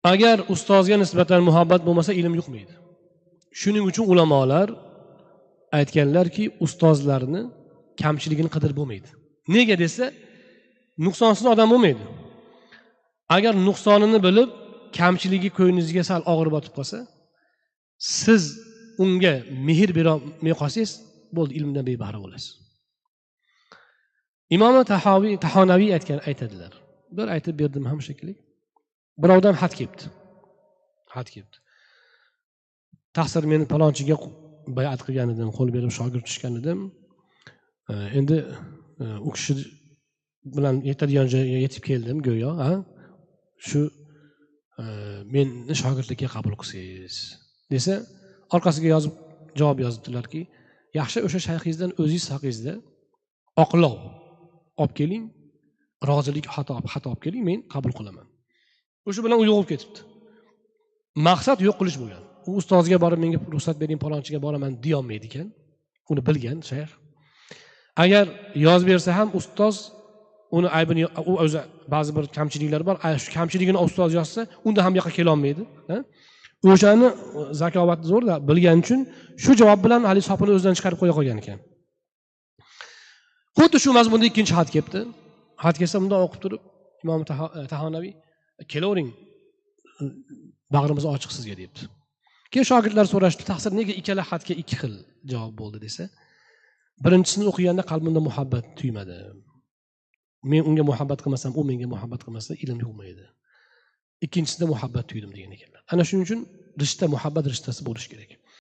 Agar ustozga nisbatan muhabbat bo'lmasa, ilm yuqmaydi. Shuning uchun ulamolar aytganlarki, ustozlarni kamchiligini qidirib bo'lmaydi. Nega desa, nuqsonsiz odam bo'lmaydi. Agar nuqsonini bilib, kamchiligi ko'nglingizga sal og'ir botib qolsa, siz unga mehr berolmay qolsangiz, bo'ldi, ilmdan bebahra bo'lasiz. Imom Tahonaviy aytadilar. Bir aytib berdim ham shekilli. Birovdan xat kelibdi. Xat kelibdi. Taqsir, men palonchiga bay'at qilgan edim, qo'l berib shogird tushgan edim. Endi u kishi bilan yetadigan joyga yetib keldim go'yo, ha? Shu meni shogirdlikka qabul qilsangiz desa, orqasiga yozib javob yozibdilarki, yaxshi, o'sha shayxingizdan o'zingiz haqingizda oqlov olib keling, rozilik xato olib keling, men qabul qilaman. O'sha bilan u yo'qolib ketibdi. Maqsad yo'q qilish bo'lgan. U ustozga borib menga ruxsat bering, palonchiga boraman deya olmaydi ekan. Uni bilgan shayx. Agar yozib bersa ham ustoz uni aybini, u o'zi ba'zi bir kamchiliklar bor, shu kamchiligini ustoz yozsa, unda ham bu yoqqa kela olmaydi, ha? O'shani zakovat zo'rda bilgan uchun shu javob bilan hali sopini o'zidan chiqarib qo'ya qolgan ekan. Xuddi shu mazmunda ikkinchi xat kelibdi. Xat kelsa bundan o'qib turib Imom Tahonaviy kelavering, bag'rimiz ochiq sizga debdi. Keyin shogirdlar so'rashdi, taqsir nega ikkala xatga ikki xil javob bo'ldi desa, birinchisini o'qiganda qalbimda muhabbat tuymadim. Men unga muhabbat qilmasam, u menga muhabbat qilmasa, ilm yuqmaydi. Ikkinchisida muhabbat tuydim degan ekanlar. Ana shuning uchun rishta, muhabbat rishtasi bo'lishi kerak.